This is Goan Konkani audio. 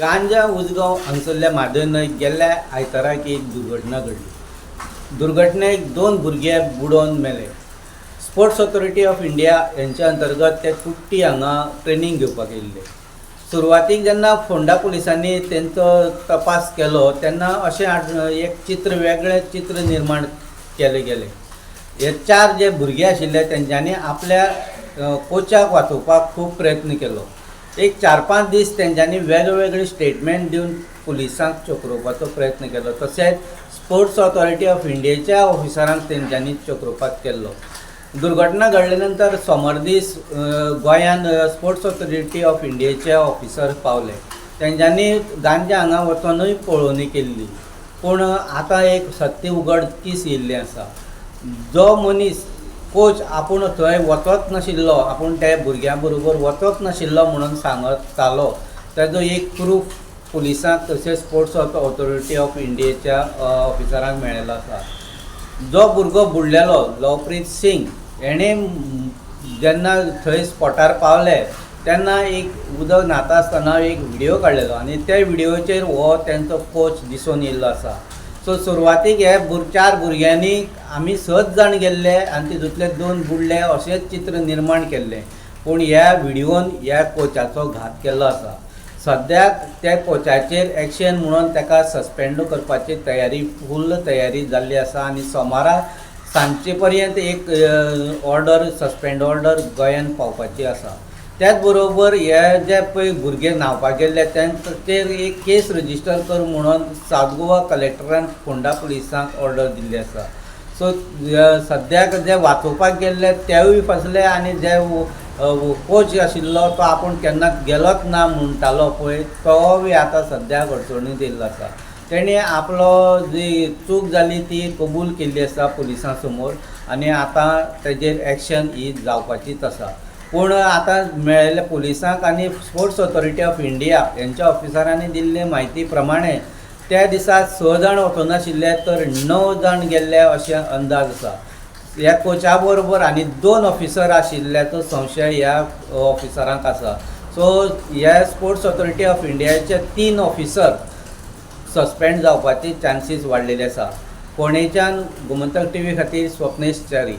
गांजा उजगांव हांगसरल्या म्हादय न्हंयत गेल्ल्या आयताराक एक दुर्घटना घडली. दुर्घटनेक दोन भुरगे बुडोवन मेले. स्पोर्ट्स ऑथॉरिटी ऑफ इंडिया हेंच्या अंतर्गत ते कुट्टी हांगा ट्रेनींग घेवपाक येयल्ले. सुरवातीक जेन्ना फोंडा पुलिसांनी तेंचो तपास केलो तेन्ना अशें एक चित्र, वेगळें चित्र निर्माण केलें गेलें. हे चार जे भुरगे आशिल्ले तेंच्यांनी आपल्या कोचाक वाचोवपाक खूब प्रयत्न केलो. एक 4-5 दीस तेंच्यांनी वेगवेगळे स्टेटमेंट दिवन पुलिसांक चक्रोवपाचो प्रयत्न केलो. तशेंच स्पोर्ट्स ऑथॉरिटी ऑफ इंडियेच्या ऑफिसरांक तेंच्यांनी चक्रोवपाक केल्लो. दुर्घटना घडले नंतर सोमार दीस गोंयान स्पोर्ट्स ऑथॉरिटी ऑफ इंडियेचे ऑफिसर पावले. तेंच्यांनी गांजा हांगा वचोनूय पळोवणी केल्ली, पूण आतां एक सत्य उगडकीस येयल्लें आसा. जो मनीस कोच आपूण थंय वचत नाशिल्लो, आपूण त्या भुरग्यां बरोबर वचत नाशिल्लो म्हणून सांगतालो, तेजो एक प्रूफ पुलिसांक तशेंच स्पोर्ट्स ऑथॉरिटी ऑफ इंडियेच्या ऑफिसरांक मेळिल्लो आसा. जो भुरगो बुडलेलो लवप्रीत सिंग, हेणें जेन्ना थंय स्पॉटार पावले तेन्ना एक उदक न्हाता आसतना एक व्हिडियो काडलेलो आनी त्या व्हिडियोचेर हो तेंचो कोच दिसून येयल्लो आसा. सो सुरवातीक हे चार भुरग्यांनी आमी 6 जाण गेल्ले आनी तितूंतले 2 बुडले अशेंच चित्र निर्माण केल्लें, पूण ह्या व्हिडियोन ह्या कोचाचो घात केल्लो आसा. सद्याक त्या कोचाचेर एक्शन म्हणून ताका सस्पेंड करपाची तयारी, फुल्ल तयारी जाल्ली आसा आनी सोमारा सांजचे पर्यंत एक ऑर्डर, सस्पेंड ऑर्डर गोंयान पावपाची आसा. त्याच बरोबर हे जे पळय भुरगे न्हांवपाक गेल्ले तेंचेर एक केस रजिस्टर कर म्हणून साउथ गोवा कलेक्टरान फोंडा पुलिसांक ऑर्डर दिल्ली आसा. सो सद्याक जे वाचोवपाक गेल्ले तेवूय फसले आनी जे कोच आशिल्लो तो आपूण केन्ना गेलोच ना म्हणटालो पळय तो बी आतां सद्याक अडचणींत येयल्लो आसा. तेणी आपलो जी चूक जाली ती कबूल केल्ली आसा पुलिसां समोर आनी आतां तेजेर एक्शन ही जावपाचीच आसा. पूण आतां मेळिल्ल्या पुलिसांक आनी स्पोर्ट्स ऑथॉरिटी ऑफ इंडिया हेंच्या ऑफिसरांनी दिल्ले म्हायती प्रमाणे त्या दिसा 6 जाण वचनाशिल्ले तर 9 जाण गेल्ले अशें अंदाज आसा. ह्या कोचा बरोबर आनी 2 ऑफिसर आशिल्ल्याचो संशय ह्या ऑफिसरांक आसा. सो ह्या स्पोर्ट्स ऑथॉरिटी ऑफ इंडियाचे 3 ऑफिसर सस्पेंड जावपाचे चान्सीस वाडलेले आसा. फोंडेच्यान गोमंतक टीव्ही खातीर स्वप्नेश च्यारी.